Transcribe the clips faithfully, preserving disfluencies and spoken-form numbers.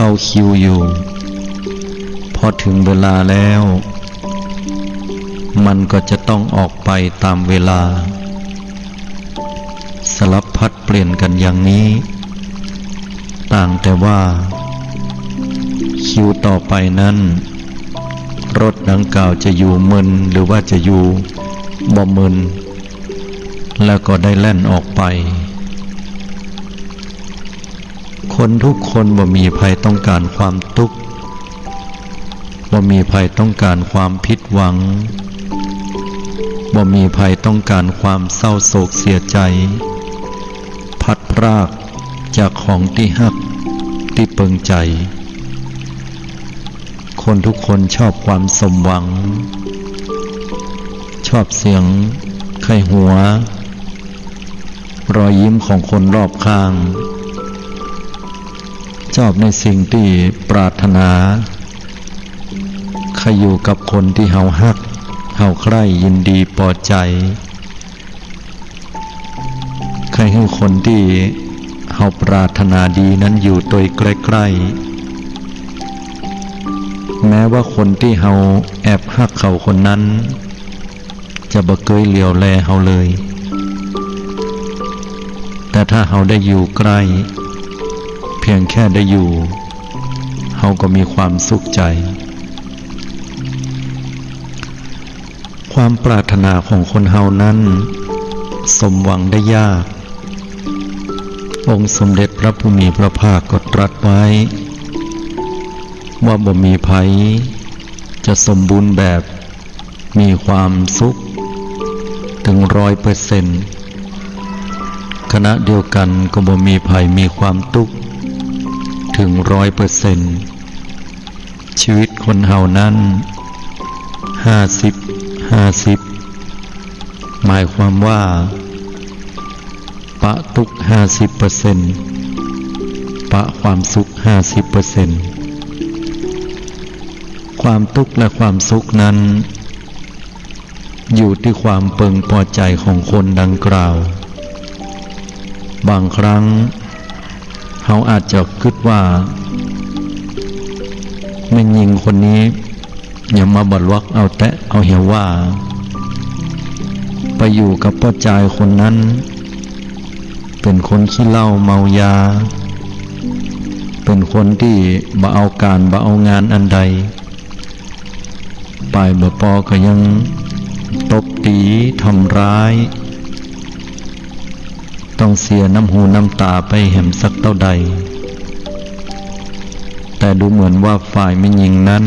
เข้าคิวอยู่ พอถึงเวลาแล้ว มันก็จะต้องออกไปตามเวลา สลับผลัดเปลี่ยนกันอย่างนี้ ต่างแต่ว่า คิวต่อไปนั้น รถดังกล่าวจะอยู่เมินหรือว่าจะอยู่บ่เมิน แล้วก็ได้แล่นออกไป คนทุกคนบ่มีใผต้องการความตุ๊กข์ บ่มีใผต้องการความผิดหวัง บ่มีใผต้องการความเศร้าโศกเสียใจ๋ พลัดพรากจากของตี้ฮักตี้เปิงใจ๋ คนทุกคนชอบความสมหวัง ชอบเสียงใค่หัว รอยยิ้มของคนรอบข้าง ชอบในสิ่งตี้ปรารถนา ใค่อยู่กับคนตี้เฮาฮัก เฮาใคร่ ยินดีปอใจ๋ ใค่หื้อคนตี้เฮาปรารถนาดีนั้นอยู่ตวยใก้ๆ แม้ว่าคนตี้เฮาแอบฮักเขาคนนั้น จะบ่เกยเหลียวแลเฮาเลย แต่ถ้าเฮาได้อยู่ใก้ เพียงแค่ได้อยู่ เฮาก็มีความสุขใจ๋ ความปรารถนาของคนเฮานั้น สมหวังได้ยาก องค์สมเด็จพระผู้มีพระภาคก็ตรัสไว้ ว่าบ่มีใผจะสมบูรณ์แบบ มีความสุขเถิงร้อยเปอร์เซ็นต์ ขณะเดียวกั๋นก็บ่มีใผมีความตุ๊กข์เถิงร้อยเปอร์เซ็นต์ ชีวิตคนเฮานั้น ห้าสิบ ห้าสิบ หมายความว่า ปะตุ๊กข์ ห้าสิบเปอร์เซ็นต์ ปะความสุข ห้าสิบเปอร์เซ็นต์ ความตุ๊กข์และความสุขนั้น อยู่ตี้ความเปิงปอใจ๋ของคนดังกล่าว บางครั้ง เฮาอาจจะกึ๊ดว่า แม่ญิงคนนี้ ยังมาบ่ลักเอาแต๊เอาเหียว่า ไปอยู่กับป้อจายคนนั้น เป๋นคนขี้เหล้าเมายา เป๋นคนตี้บ่เอาก๋านบ่เอางานอันใด ปายบ่ปอก็ยังตบตี๋ทำร้าย ต้องเสียน้ำหูน้ำต๋าไปแหมสักเต้าใด แต่ดูเหมือนว่าฝ่ายแม่ญิงนั้น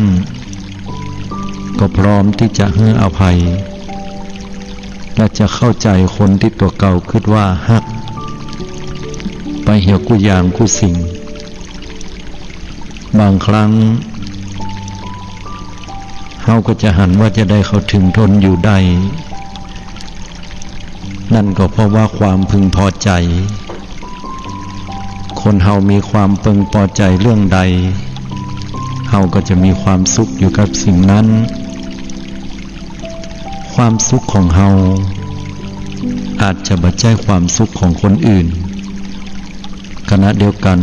ก็พร้อมตี้จะหื้ออภัย และจะเข้าใจ๋คนตี้ตั๋วเก่ากึ๊ดว่าฮัก ไปเหียกู้อย่างกู้สิ่ง บางครั้ง เฮาก็จะหันว่าจาใดเขาเถิงทนอยู่ได้ นั่นก็เพราะว่าความพึงปอใจ๋ คนเฮามีความเปิงปอใจ๋เรื่องใด เฮาก็จะมีความสุขอยู่กับสิ่งนั้น ความสุขของเฮา อาจจะบ่ใจ้ความสุขของคนอื่น ขณะเดียวกั๋น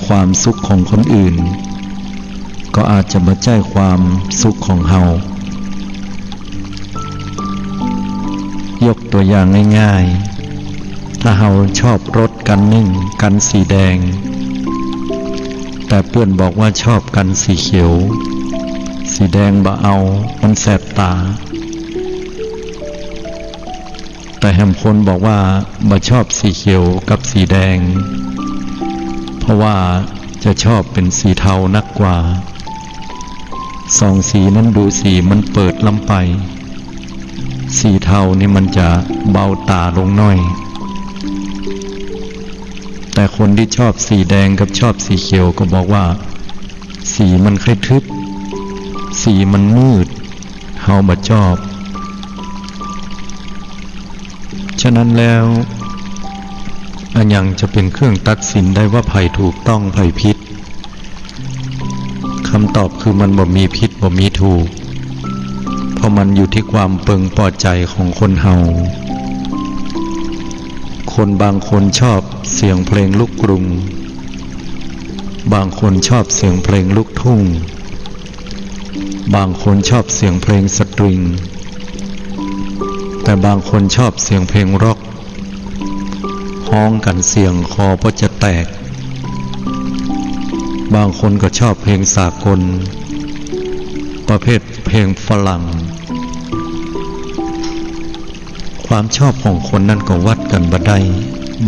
ความสุขของคนอื่น ก็อาจจะบ่ใจ้ความสุขของเฮา ยกตั๋วอย่างง่ายๆ ถ้าเฮาชอบรถคันนึ่ง คันสีแดง แต่เปื้อนบอกว่าชอบคันสีเขียว สีแดงบ่เอา มันแสบต๋า แต่แหมคนบอกว่าบ่ชอบสีเขียวกับสีแดง เพราะว่าจะชอบเป๋นสีเทานักกว่า สองสีนั้นดูสีมันเปิดล้ำไป สีเทานี่มันจะเบาต๋าลงหน้อย แต่คนตี้ชอบสีแดงกับชอบสีเขียวก็บอกว่า สีมันค่อยทึบ สีมันมืด เฮาบ่ชอบ ฉะนั้นแล้ว อะหยังจะเป๋นเครื่องตัดสินได้ว่าใผถูกต้องใผผิด คำตอบคือมันบ่มีผิดบ่มีถูก เพราะมันอยู่ตี้ความเปิงปอใจ๋ของคนเฮา คนบางคนชอบเสียงเพลงลูกกรุง บางคนชอบเสียงเพลงลูกทุ่ง บางคนชอบเสียงเพลงสตริง แต่บางคนชอบเสียงเพลงร็อก ฮ้องกั๋นเสียงคอป้อจะแตก บางคนก็ชอบเพลงสากล ประเภทเพลงฝรั่ง ความชอบของคนนั้นก็วัดกั๋นบ่ได้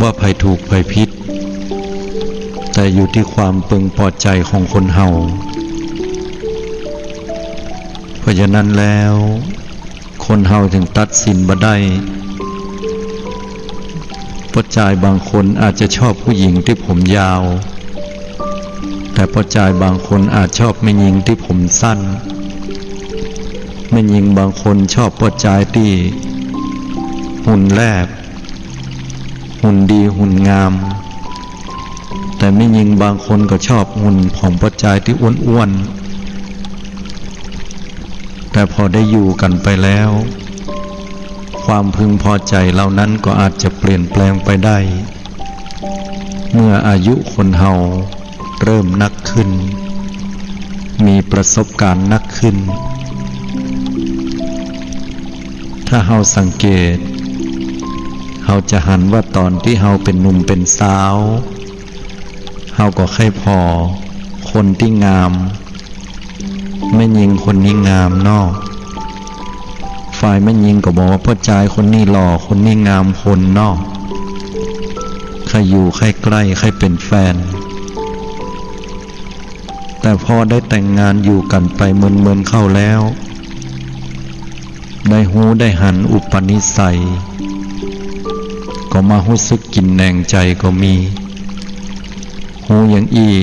ว่าใผถูกใผผิด แต่อยู่ตี้ความพึงปอใจ๋ของคนเฮา เพราะฉะนั้นแล้ว คนเฮาจึงตัดสินบ่ได้ ป้อจายบางคนอาจจะชอบผู้หญิงตี้ผมยาว แต่ป้อจายบางคนอาจชอบแม่ญิงตี้ผมสั้น แม่ญิงบางคนชอบป้อจายตี้หุ่นแลบ หุ่นดี หุ่นงาม แต่แม่ญิงบางคนก็ชอบหุ่นของป้อจายตี้อ้วนๆ แต่พอได้อยู่กั๋นไปแล้ว ความพึงปอใจ๋เหล่านั้นก็อาจจะเปลี่ยนแปลงไปได้ เมื่ออายุคนเฮาเริ่มนักขึ้น มีประสบการณ์นักขึ้น ถ้าเฮาสังเกต เฮาจะหันว่าต๋อนตี้เฮาเป๋นหนุ่มเป๋นสาว เฮาก็ใค่ปอคนตี้งาม แม่ญิงคนนี้งามเนาะ ฝ่ายแม่ญิงก็บอกว่าป้อจายคนนี้หล่อ คนนี้งามคนเนาะ ใค่อยู่ใค่ใก้ ใค่เป๋นแฟน แต่พอได้แต่งงานอยู่กั๋นไปเมินๆ เข้าแล้ว ได้ฮู้ได้หันอุปนิสัย ก็มาฮู้สึกกิ๋นแหนงใจ๋ก็มี ฮู้อย่างอี้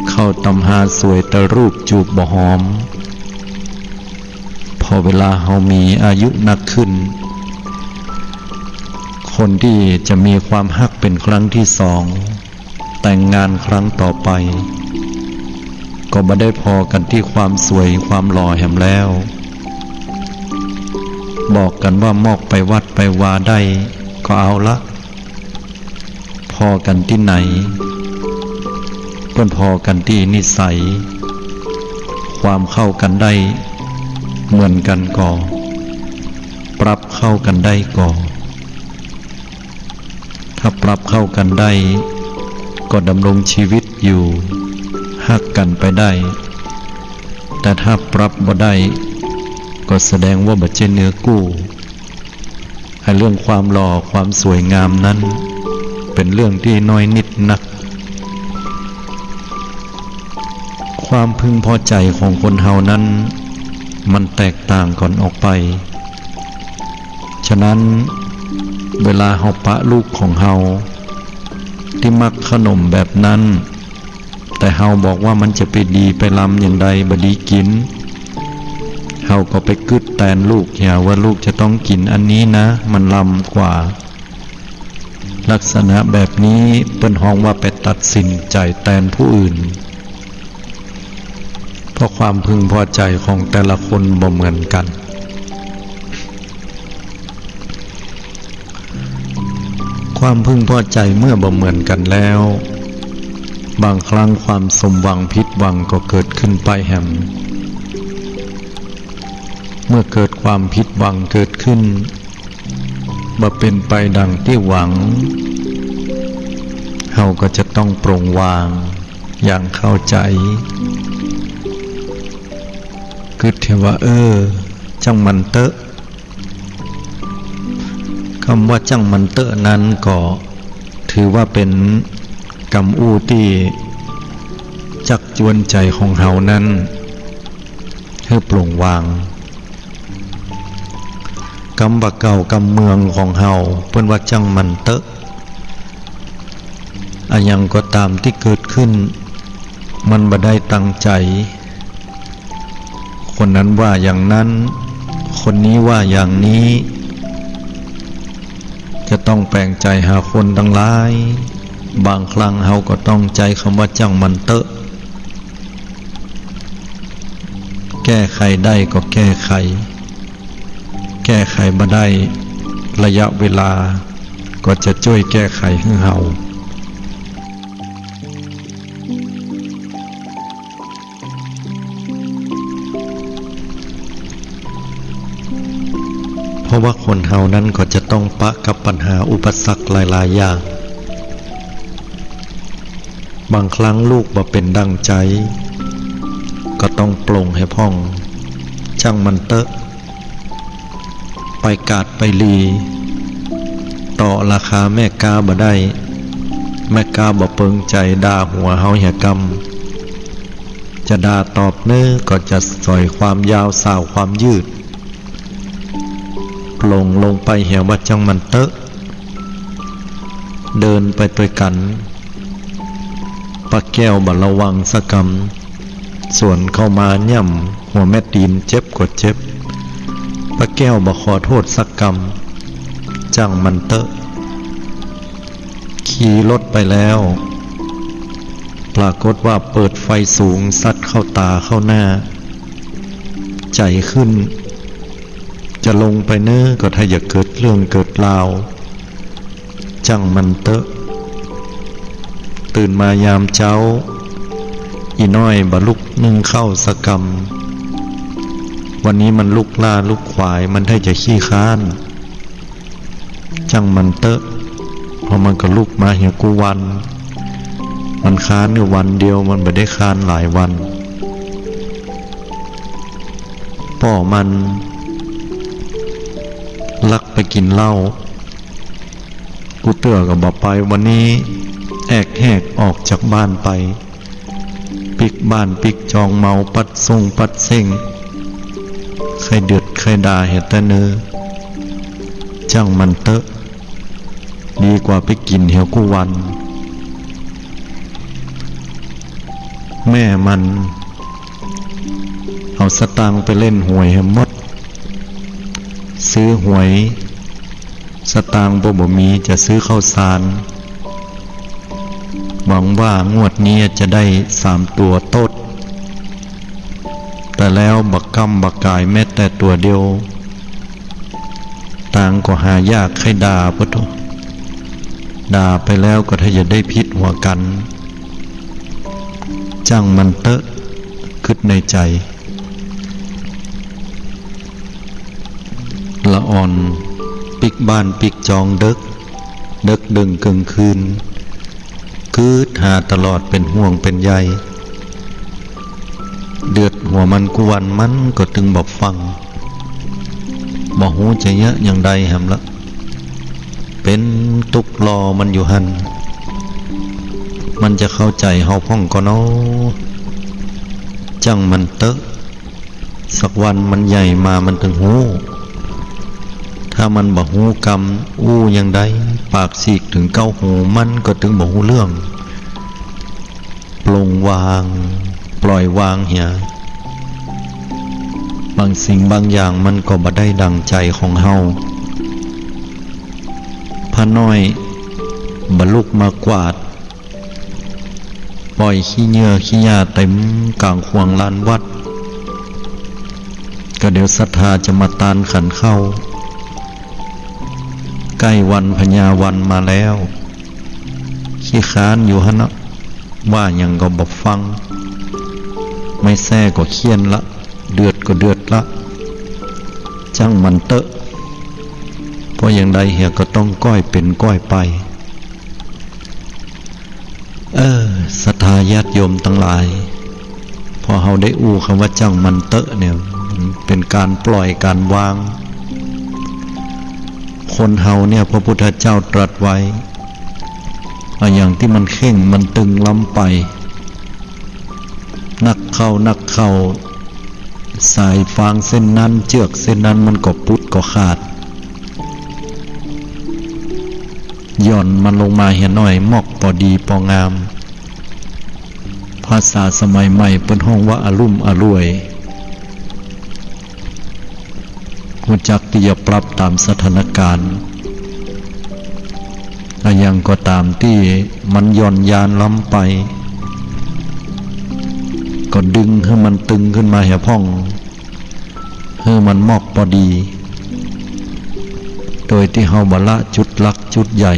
เข้าต๋ำฮาสวยแต่รูปจูบบ่หอม พอเวลาเฮามีอายุนักขึ้น คนตี้จะมีความฮักเป๋นครั้งตี้สอง แต่งงานครั้งต่อไป ก็บ่ได้ปอกั๋นตี้ความสวยความหล่อแหมแล้ว บอกกั๋นว่ามอกไปวัดไปวาได้ก็เอาละ ปอกั๋นตี้ไหน เปิ้นปอกั๋นตี้นิสัย ความเข้ากั๋นได้เหมือนกั๋นก่อ ปรับเข้ากั๋นได้ก่อ ถ้าปรับเข้ากั๋นได้ ก็ดำรงชีวิตอยู่ ฮักกั๋นไปได้ แต่ถ้าปรับบ่ได้ ก็แสดงว่าบ่ใจ้เนื้อกู้ ไอ้เรื่องความหล่อความสวยงามนั้น เป๋นเรื่องตี้น้อยนิดนัก ความพึงปอใจ๋ของคนเฮานั้น มันแตกต่างกั๋นออกไป ฉะนั้น เวลาเฮาปะลูกของเฮา ตี้มักขนมแบบนั้น แต่เฮาบอกว่ามันจะไปดีไปลำอย่างใด บ่ดีกิ๋น เฮาก็ไปกึ๊ดแตนลูกเหียว่าลูกจะต้องกิ๋นอันนี้นะ มันลำกว่า ลักษณะแบบนี้เปิ้นฮ้องว่าไปตัดสินใจ๋แตนผู้อื่น เพราะความพึงปอใจ๋ของแต่ละคนบ่เหมือนกั๋น ความพึงปอใจ๋เมื่อบ่เหมือนกั๋นแล้ว บางครั้งความสมหวังผิดหวังก็เกิดขึ้นไปแหม เมื่อเกิดความผิดหวังเกิดขึ้น บ่เป๋นไปดังตี้หวัง เฮาก็จะต้องปลงวางอย่างเข้าใจ๋ กึ๊ดเหียว่า เออ จ้างมันเต๊อะ กำว่าจ้างมันเต๊อะนั้นก็ถือว่าเป๋นกำอู้ตี้จักจวนใจ๋ของเฮานั้นหื้อปลงวาง กำบ่าเก่ากำเมืองของเฮา เปิ้นว่าจ้างมันเต๊อะ อะหยังก็ต๋ามตี้เกิดขึ้น มันบ่ได้ตั้งใจ๋ คนนั้นว่าอย่างนั้น คนนี้ว่าอย่างนี้ จะต้องแป๋งใจ๋หาคนตังหลาย บางครั้งเฮาก็ต้องใจ๊กำว่าจ้างมันเต๊อะ แก้ไขได้ก็แก้ไข แก้ไขบ่ได้ ระยะเวลาก็จะจ้วยแก้ไขหื้อเฮา ราะว่าคนเฮานั้นก็จะต้องปะกับปัญหาอุปสรรคหลายๆ อย่าง บางครั้งลูกบ่เป๋นดั่งใจ๋ ก็ต้องปลงให้พ่อง จ้างมันเต๊อะ ไปกาดไปลี ต่อราคาแม่ก๊าบ่ได้ แม่ก๊าบ่เปิงใจ๋ด่าหัวเฮาเหียกำ จะด่าตอบเน้อก็จะสอยความยาวสาวความยืด ปลงลงไปเหียว่าจ้างมันเต๊อะ เดินไปตวยกั๋น ป้าแก้วบ่ระวังสักกำ สวนเข้ามาย่ำหัวแม่ตี๋นเจ็บก็เจ็บ ป้าแก้วบ่ขอโต้ษสักกำ จ้างมันเต๊อะ ขี่รถไปแล้ว ปรากฏว่าเปิดไฟสูงสัดเข้าต๋าเข้าหน้า ใจ๋ขึ้น จะลงไปเน้อก็ถ้าอย่าเกิดเรื่องเกิดราว จ้างมันเต๊อะ ตื่นมายามเจ๊า อี่น้อยบ่ลุกนึ่งข้าวสักกำ วันนี้มันลุกล้าลุกขวาย มันถ้าจะขี้คร้าน จ้างมันเต๊อะ เพราะมันก็ลุกมาเหียกู้วัน มันคร้านเนี่ยวันเดียว มันบ่ได้คร้านหลายวัน ป้อมันลักไปกิ๋นเหล้า กู้เตื้อก็บ่ไป วันนี้แอกแหกออกจากบ้านไป ปิ๊กบ้านปิ๊กจอง เมาปั๊ดส่งปั๊ดเส้ง ใค่เดือดใค่ด่าเหียแต๊เน้อ จ้างมันเต๊อะ ดีกว่าไปกิ๋นเหียกู้วัน แม่มันเอาสตางค์ไปเล่นหวยเหียหมด ซื้อหวย สตางค์บ่ บ่มี จะซื้อข้าวสาร หวังว่างวดนี้จะได้สามตั๋วโต๊ด แต่แล้วบ่ก้ำบ่ก๋ายแม้แต่ตั๋วเดียว ตางค์ก็หายาก ใค่ด่าปะโถ ด่าไปแล้วก็ถ้าจะได้ผิดหัวกั๋น จ้างมันเต๊อะ กึ๊ดในใจ๋ ละอ่อนปิ๊กบ้านปิ๊กจองเดิ็ก เดิ็กเดิ่งเกิ่งคืน กึ๊ดหาตลอดเป๋นห่วงเป๋นใย เดือดหัวมันกู้วัน มันก็ตึงบ่ฟัง บ่ฮู้จะเยียะอย่างใดแหมละ เป๋นตุ๊กรอมันอยู่หั้น มันจะเข้าใจ๋เฮาพ่องก่อน้อ จ้างมันเต๊อะ สักวันมันใหญ่มามันตึงฮู้ ถ้ามันบ่ฮู้กำ อู้อย่างใด ปากสีกเถิงเก๊าหู มันก็ตึงบ่ฮู้เรื่อง ปลงวาง ปล่อยวางเหีย บางสิ่งบางอย่างมันก็บ่ได้ดั่งใจ๋ของเฮา ป้าน้อยบ่ลุกมากวาด ป่อยขี้เหยื่อขี้หญ้าเต๋มก๋างขวางลานวัด ก็เดี๋ยวศรัทธาจะมาตานขันข้าว ใก้วันพญาวันมาแล้ว ขี้คร้านอยู่หั้นนะ ว่าหยังก็บ่ฟัง ไม้แส้ก็เฆี่ยนละ เดือดก็เดือดละ จ้างมันเต๊อะ เพราะอย่างใดเหียก็ต้องก้อยเป๋นก้อยไป เออ ศรัทธาญาติโยมตังหลาย พอเฮาได้อู้กำว่าจ้างมันเต๊อะเนี่ย มันเป๋นก๋านปล่อยก๋านวาง คนเฮาเนี่ยพระพุทธเจ้าตรัสไว้ อะหยังตี้มันเข่งมันตึงล้ำไป นักเข้า นักเข้า สายฟางเส้นนั้น เจื้อกเส้นนั้นมันก็ปุดก็ขาด หย่อนมันลงมาเหียหน้อย มอกปอดีปองาม ภาษาสมัยใหม่เปิ้นฮ้องว่าอะลุ่มอล่วย ฮู้จักตี้จะปรับต๋ามสถานก๋ารณ์ อะหยังก็ต๋ามตี้มันหย่อนยานล้ำไป ก็ดึงหื้อมันตึงขึ้นมาเหียพ่อง หื้อมันมอกปอดี โดยตี้เฮาบ่ละจุดหลักจุดใหญ่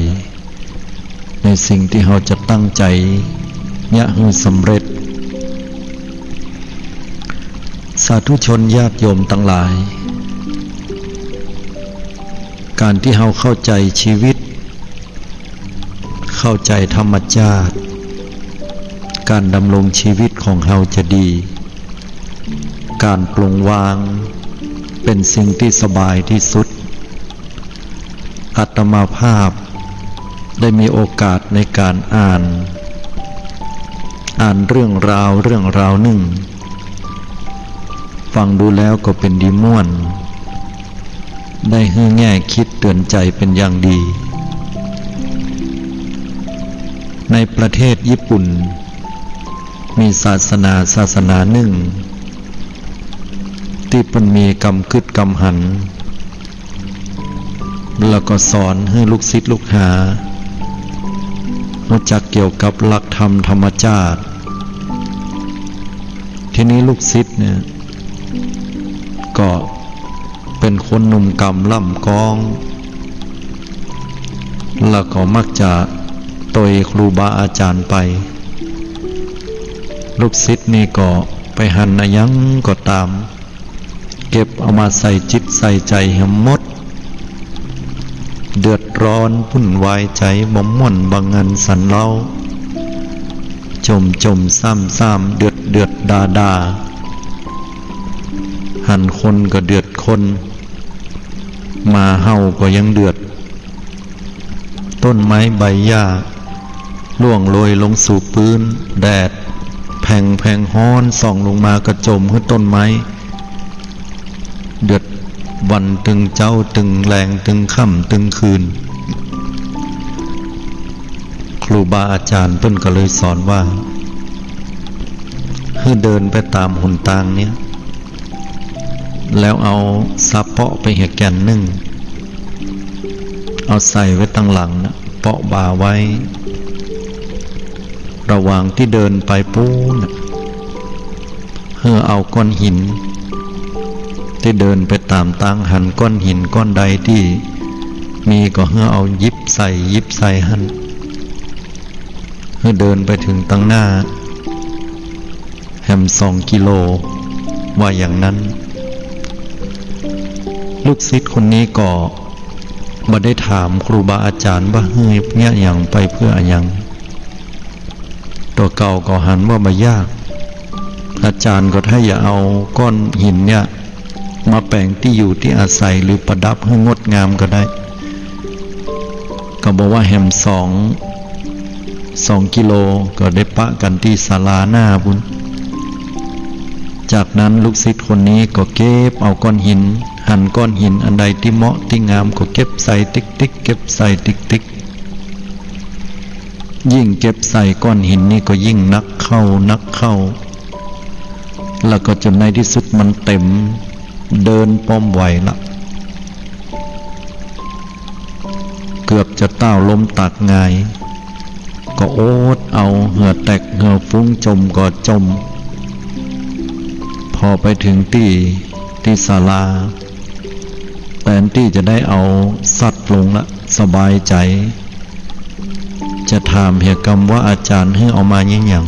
ในสิ่งตี้เฮาจะตั้งใจ๋เยียะหื้อสำเร็จ สาธุชนญาติโยมตังหลาย ก๋านตี้เฮาเข้าใจ๋จีวิต เข้าใจ๋ธรรมจาติ ก๋านดำรงจีวิตของเฮาจะดี ก๋านปลงวางเป๋นสิ่งตี้สบายตี้สุด อาตมาภาพได้มีโอกาสในก๋านอ่าน อ่านเรื่องราว เรื่องราวนึ่ง ฟังดูแล้วก็เป๋นดีม่วน ได้หื้อแง่คิดเตื๋อนใจ๋เป๋นอย่างดี ในประเทศญี่ปุ่น มีศาสนา ศาสนานึ่ง ตี้เปิ้นมีกำกึ๊ดกำหัน แล้วก็สอนหื้อลูกศิษย์ลูกหา ฮู้จักเกี่ยวกับหลักธรรมธรรมจาติ ทีนี้ลูกศิษย์เนี่ย ก็เป๋นคนหนุ่มก่ำล่ำก๊อง แล้วก็มักจะตวยครูบาอาจ๋ารย์ไป ลูกศิษย์นี่ก็ไปหันอะหยังก็ต๋าม เก็บเอามาใส่จิตใส่ใจ๋แหมหมด เดือดร้อนวุ่นวายใจ๋ บ่ม่วนบ่งันสันเล้า จ่มจ่มซ้ำซ้ำ เดือดเดือดด่าด่า หันคนก็เดือดคน หมาเห่าก็ยังเดือด ต้นไม้ใบหญ้าร่วงโรยลงสู่ปื๊น แดดแผงแผงฮ้อนส่องลงมาก็จ่มหื้อต้นไม้เดือด วันตึงเจ๊าตึงแลง ตึงค่ำตึงคืน ครูบาอาจ๋ารย์เปิ้นก็เลยสอนว่า หื้อเดินไปต๋ามหนตางเนี่ย แล้วเอาสะเปาะไปเหียแก่นนึ่ง เอาใส่ไว้ตังหลังนะ เปาะบ่าไว้ ระหว่างตี้เดินไปปู๊นน่ะ หื้อเอาก้อนหิน ตี้เดินไปต๋ามตาง หันก้อนหินก้อนใดตี้มีก็หื้อเอาหยิบใส่ หยิบใส่หั้น หื้อเดินไปเถิงตังหน้า แหมสองกิโล ว่าอย่างนั้น ลูกศิษย์คนนี้ก็บ่ได้ถามครูบาอาจ๋ารย์ว่าหื้อเยียะหยังไปเปื้ออะหยัง ตั๋วเก่าก็หันว่าบ่ยาก อาจ๋ารย์ก็ถ้าอย่าเอาก้อนหินเนี่ย มาแป๋งตี้อยู่ตี้อาศัยหรือประดับหื้องดงามก็ได้ ก็บอกว่าแหมสอง สองกิโล ก็ได้ปะกั๋นตี้ศาลาหน้าปู๊น จากนั้นลูกศิษย์คนนี้ก็เก็บเอาก้อนหิน หันก้อนหินอันใดตี้เหมาะตี้งามก็เก็บใส่ติ๊กๆ เก็บใส่ติ๊กๆ ยิ่งเก็บใส่ก้อนหินนี่ก็ยิ่งหนักเข้า หนักเข้า แล้วก็จ๋นในตี้สุดมันเต๋ม เดินป้อมไหวละ เกือบจะต้าวล้มตากหงาย ก็อดเอา เหื่อแตกเหื่อฟุ้ง จ่มก็จ่ม พอไปเถิงตี้ ตี้ศาลา แตนตี้จะได้เอาสัตว์ลงละ สบายใจ๋ จะถามเหียกำว่าอาจ๋ารย์หื้อเอามาเยียะหยัง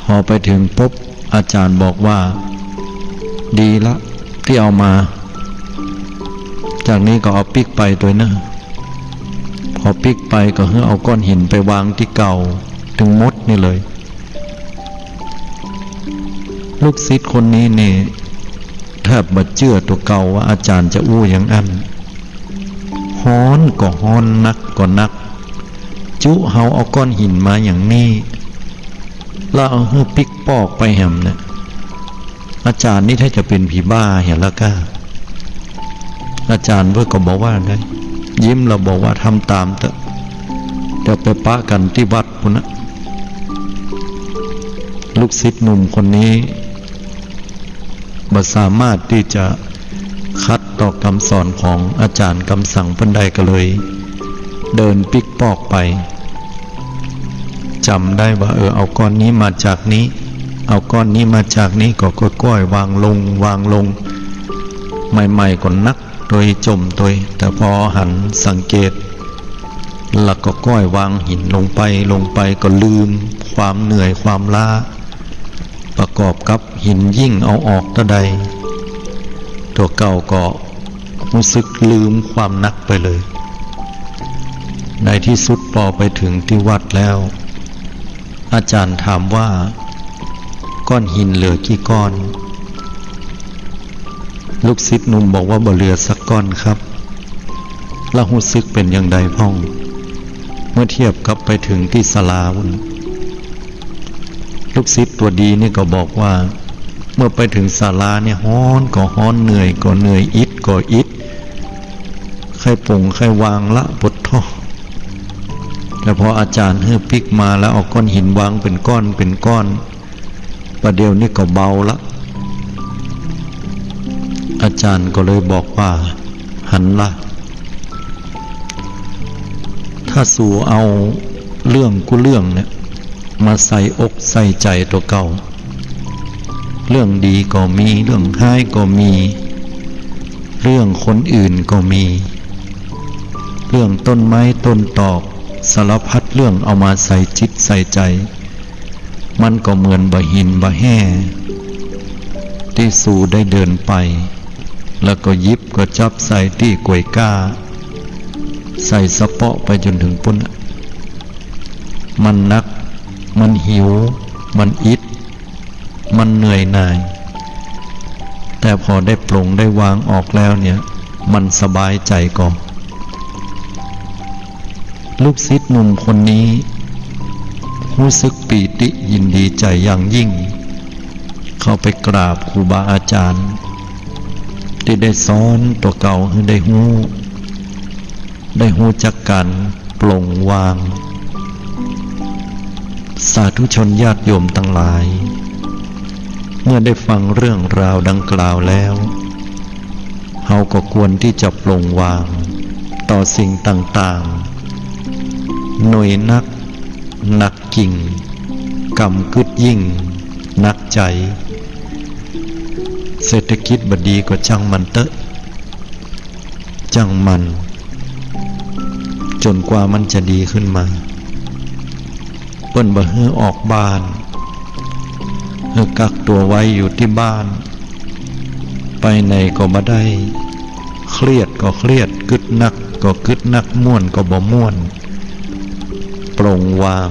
พอไปเถิงปุ๊บ อาจ๋ารย์บอกว่า ดีละตี้เอามา จากนี้ก็เอาปิ๊กไปตวยเน่อ พอปิ๊กไปก็หื้อเอาก้อนหินไปวางตี้เก่าตึงหมดนี่เลย ลูกศิษย์คนนี้นี่แทบบ่เจื้อตั๋วเก่าว่าอาจ๋ารย์จะอู้อย่างอั้น ฮ้อนก็ฮ้อน หนักก็หนัก จุเฮาเอาก้อนหินมาอย่างนี้ แล้วเอาหื้อปิ๊กปอกไปแหมเนี่ย อาจ๋ารย์นี่ถ้าจะเป๋นผีบ้าเหียละก้า อาจ๋ารย์เปิ้นก็บ่ว่าได ยิ้มแล้วบอกว่าทำต๋ามเต๊อะ เดี๋ยวไปปะกั๋นตี้วัดปู๊นนะ ลูกศิษย์หนุ่มคนนี้ บ่สามารถตี้จะขัดต่อกำสอนของอาจ๋ารย์กำสั่งเปิ้นได้ก็เลย เดินปิ๊กปอกไป จ๋ำได้ว่า เออ เอาก้อนนี้มาจากนี้ เอาก้อนนี้มาจากนี้ ก็ก้อยๆ วางลง วางลง ใหม่ๆ ก็หนักตวย จ่มตวย แต่พอหันสังเกต แล้วก็ก้อยวางหินลงไป ลงไป ก็ลืมความเหนื่อยความล้า ประกอบกับหินยิ่งเอาออกเต้าใด ตั๋วเก่าก็ ฮู้สึกลืมความหนักไปเลย ในตี้สุดปอไปเถิงตี้วัดแล้ว อาจ๋ารย์ถามว่า ก้อนหินเหลือกี่ก้อน ลูกศิษย์หนุ่มบอกว่า บ่เหลือสักก้อนครับ แล้วฮู้สึกเป๋นอย่างใดพ่อง เมื่อเทียบกับไปเถิงตี้ศาลาปู้น ลูกศิษย์ตั๋วดีนี่ก็บอกว่า เมื่อไปเถิงศาลานี่ฮ้อนก็ฮ้อน เหนื่อยก็เหนื่อย อิดก็อิด ใค่ป๋งใค่วางละ ปะโธ่ แต่ปออาจ๋ารย์หื้อปิ๊กมาแล้วเอาก้อนหินวางเป๋นก้อนเป๋นก้อน ประเดี๋ยวนี้ก็เบาละ อาจ๋ารย์ก็เลยบอกว่า หันละ ถ้าสูเอาเรื่องกู้เรื่องเนี่ย มาใส่อกใส่ใจ๋ตั๋วเก่า เรื่องดีก็มี เรื่องฮ้ายก็มี เรื่องคนอื่นก็มี เรื่องต้นไม้ต้นตอก สารพัดเรื่องเอามาใส่จิตใส่ใจ๋ มันก็เหมือนบ่าหินบ่าแฮ่ ตี้สูได้เดินไป แล้วก็หยิบก็จับใส่ตี้ก๋วยก้า ใส่สะเปาะไปจ๋นเถิงปู้น มันหนัก มันหิว มันอิด มันเหนื่อยหน่าย แต่ปอได้ป๋งได้วางออกแล้วเนี่ย มันสบายใจ๋ก่อ ลูกศิษย์หนุ่มคนนี้ ฮู้สึกปีติยินดีใจ๋อย่างยิ่ง เข้าไปกราบครูบาอาจ๋ารย์ ตี้ได้สอนตั๋วเก่าหื้อได้ฮู้ ได้ฮู้จักก๋านป๋งวาง สาธุชนญาติโยมตังหลาย เมื่อได้ฟังเรื่องราวดังกล่าวแล้ว เฮาก็ควรตี้จะป๋งวางต่อสิ่งต่างๆ หน่วยนัก หนักกิ่ง กำกึ๊ดยิ่ง หนักใจ๋ เศรษฐกิจบ่ดีก็จ้างมันเต๊อะ จ้างมัน จ๋นกว่ามันจะดีขึ้นมา เปิ้นบ่หื้อออกบ้าน หื้อกักตั๋วไว้อยู่ตี้บ้าน ไปไหนก็บ่ได้ เครียดก็เครียด กึ๊ดนักก็กึ๊ดนัก ม่วนก็บ่ม่วน ป๋งวาง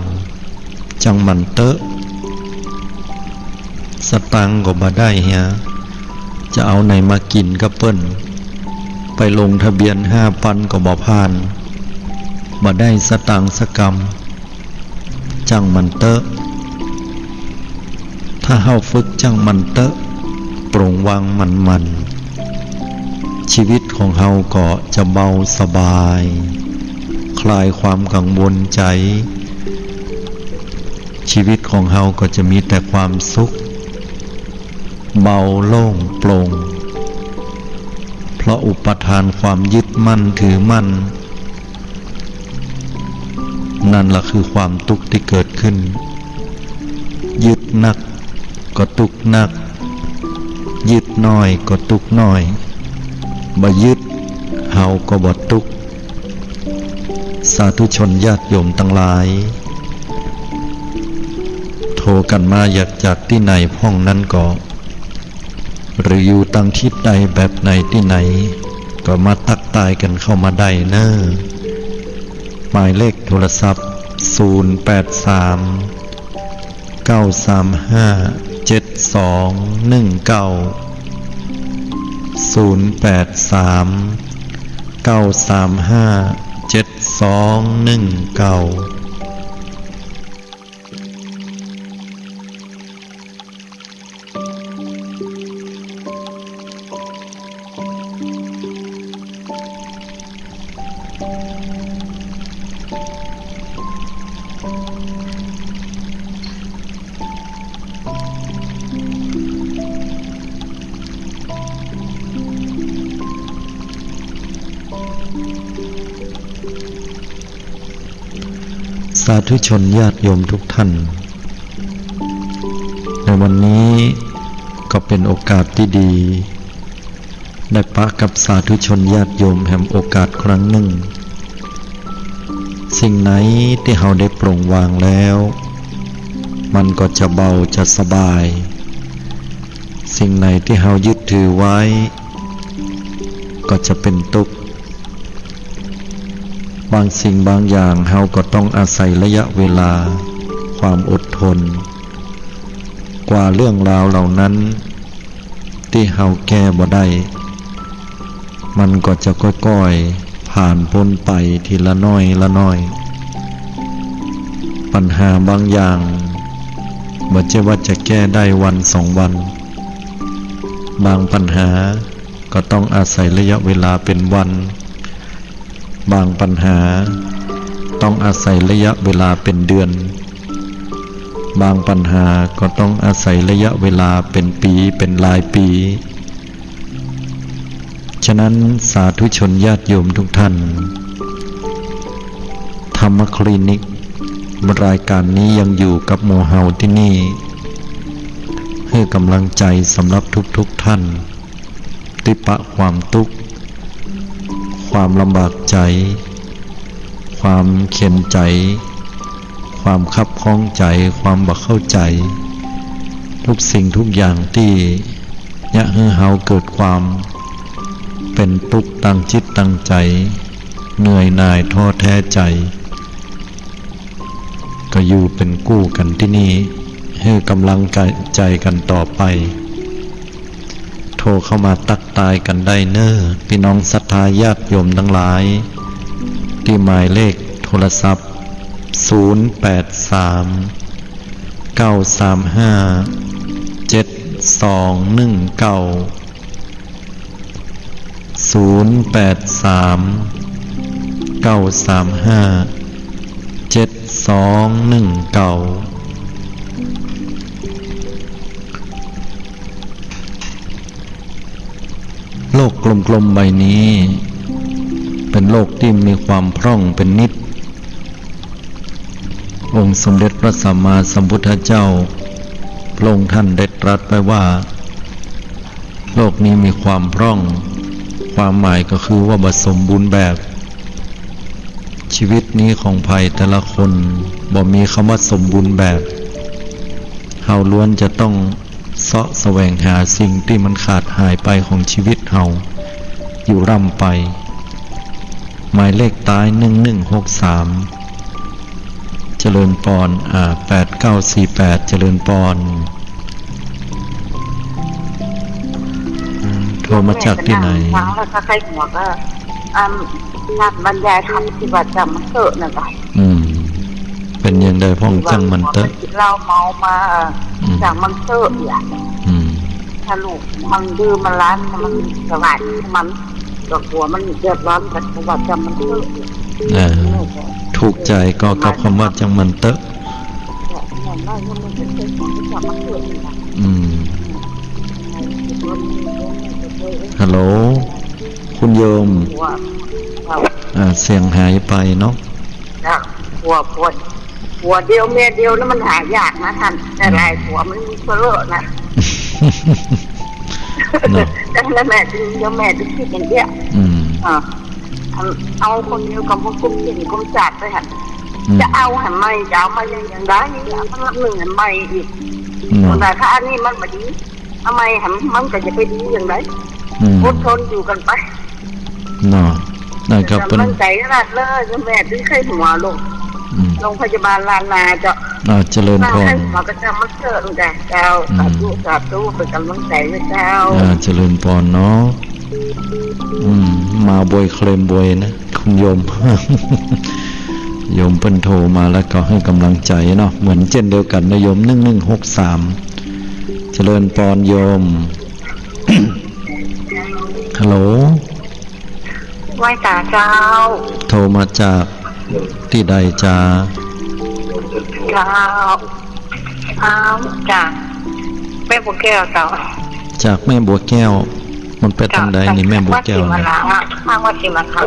จ้างมันเต๊อะ สตางค์ก็บ่ได้เหีย จะเอาไหนมากิ๋นกับเปิ้น ไปลงทะเบียนห้าปันก็บ่ผ่าน บ่ได้สตางค์สักกำ จ้างมันเต๊อะ ถ้าเฮาฝึกจ้างมันเต๊อะ ป๋งวางมันๆ ชีวิตของเฮาก็จะเบาสบาย คลายความกังวลใจ๋ ชีวิตของเฮาก็จะมีแต่ความสุข เบาโล่งโปร่ง เพราะอุปาทานความยึดมั่นถือมั่น นั่นละคือความตุ๊กข์ตี้เกิดขึ้น ยึดนักก็ตุ๊กข์นัก ยึดน้อยก็ตุ๊กข์น้อย บ่ยึดเฮาก็บ่ตุ๊กข์ สาธุชนญาติโยมตังหลาย โทรกั๋นมาอยากจากตี้ไหนพ่องนั้นก็ หรืออยู่ตังทิศใดแบบไหนตี้ไหน ก็มาตั๊กตายกั๋นเข้ามาได้เน่อ หมายเลขโทรศัพท์ ศูนย์แปดสาม เก้าสามห้า เจ็ดสองหนึ่งเก้า ศูนย์แปดสาม เก้าสามห้า เจ็ดสองหนึ่งเก้า สาธุชนญาติโยมทุกท่าน ในวันนี้ก็เป๋นโอกาสตี้ดี ได้ปะกับสาธุชนญาติโยมแหมโอกาสครั้งนึ่ง สิ่งไหนตี้เฮาได้ปลงวางแล้ว มันก็จะเบาจะสบาย สิ่งไหนตี้เฮายึดถือไว้ ก็จะเป๋นตุ๊กข์ บางสิ่งบางอย่างเฮาก็ต้องอาศัยระยะเวลา ความอดทน กว่าเรื่องราวเหล่านั้น ตี้เฮาแก้บ่ได้ มันก็จะก้อยๆ ผ่านป๊นไปทีละน้อยละน้อย ปัญหาบางอย่าง บ่ใจ้ว่าจะแก้ได้วันสองวัน บางปัญหาก็ต้องอาศัยระยะเวลาเป๋นวัน บางปัญหาต้องอาศัยระยะเวลาเป๋นเดือน บางปัญหาก็ต้องอาศัยระยะเวลาเป๋นปี๋ เป๋นหลายปี๋ ฉะนั้นสาธุชนญาติโยมทุกท่าน ธรรมคลินิกรายการนี้ยังอยู่กับหมู่เฮาตี้นี่ หื้อกำลังใจ๋สำหรับทุกๆ ท่าน ตี้ปะความตุ๊กข์ ความลำบากใจ๋ ความเข็ญใจ๋ ความคับข้องใจ๋ ความบ่เข้าใจ๋ ทุกสิ่งทุกอย่างตี้เยียะหื้อเฮาเกิดความเป๋นตุ๊กข์ตางจิตตางใจ๋ เหนื่อยหน่ายท้อแท้ใจ๋ ก็อยู่เป๋นกู้กั๋นตี้นี่ หื้อกำลังใจ๋กั๋นต่อไป โทรเข้ามาตั๊กตายกั๋นได้เน้อ ปี้น้องศรัทธาญาติโยมตังหลาย ตี้หมายเลขโทรศัพท์ ศูนย์แปดสาม เก้าสามห้า เจ็ดสองหนึ่งเก้า ศูนย์แปดสาม เก้าสามห้า เจ็ดสองหนึ่งเก้า โลกกลมๆ ใบนี้ เป๋นโลกตี้มีความพร่องเป๋นนิด องค์สมเด็จพระสัมมาสัมพุทธเจ้า พระองค์ท่านได้ตรัสไว้ว่า โลกนี้มีความพร่อง ความหมายก็คือว่าบ่สมบูรณ์แบบ ชีวิตนี้ของใผแต่ละคนบ่มีกำว่าสมบูรณ์แบบ เฮาล้วนจะต้องเซาะแสวงหาสิ่งตี้มันขาดหายไปของชีวิตเฮาอยู่ร่ำไป หมายเลขต๊าย หนึ่งหนึ่งหกสาม เจริญปอน อ่า แปดเก้าสี่แปด เจริญปอน โทรมาจากตี้ไหน ฟังแล้วก็ใคร่หัวก็ อ่า นักบรรยายธรรมตี้วัดจ้างมันเต๊อะนั่นแหละ อืม เป๋นอย่างใดพ่อง จ้างมันเต๊อะ กิ๋นเหล้าเมามา อืม จ้างมันเต๊อะเนี่ย อืม ถ้าลูกมันดื้อมันรั้น มันสบายมัน ก็กั๋วมันเดือดร้อนกั๋น ก็ว่าจ้างมันเต๊อะ เออ ถูกใจ๋ก็กับกำว่าจ้างมันเต๊อะ อืม ฮัลโหล คุณโยม อ่า เสียงหายไปเนาะ จ้ะ ผัว ผัว ผัวเดียวเมียเดียวนี่มันหายากนะต้าน แต่หลายผัวมันมีเยอะนะ เนาะ ดังนั้นแม่จึง เดี๋ยวแม่จึงกึ๊ดอย่างเดียว อืม อ่า เอา เอาคนเดียวกับพวกกลุ้มกิ๋นกลุ้มจัดไปหั่น อืม จะเอาหั่นใหม่ จะเอามาอย่าง อย่างใด เอามาหนึ่งหั่นใหม่อีก เนาะ คนใดถ้าอันนี้มันบ่ดี เอาใหม่หั่น มันก็จะไปดีอย่างใด อืม อดทนอยู่กั๋นไป เนาะ นั่นก็เป๋น กำลังใจ๋ขนาดเลย แม่ตึงใคร่หัวลูก อืม โรงพยาบาลล้านนาเจ้า อ่า เจริญปอน ใคร่หัวก็จะมาเจอลูกจ้ะเจ้า อืม สาธุ สาธุ เป๋นกำลังใจ๋นะเจ้า อ่า เจริญปอนเนาะ อืม มาบ่อยเคลมบ่อยนะ คุณโยม โยมเปิ้นโทรมาแล้วก็หื้อกำลังใจ๋เนาะ เหมือนเจ้นเดียวกั๋นนะโยม หนึ่งหนึ่งหกสาม เจริญปอนโยม ฮัลโหล ไหว้สาเจ้า โทรมาจากตี้ใดจ๊ะ เจ้า อ้าว จากแม่บัวแก้วเจ้า จากแม่บัวแก้ว มันไปตางใดนี่ แม่บัวแก้ว ทางวัดศรีมาลา ทางวัดศรีมาลา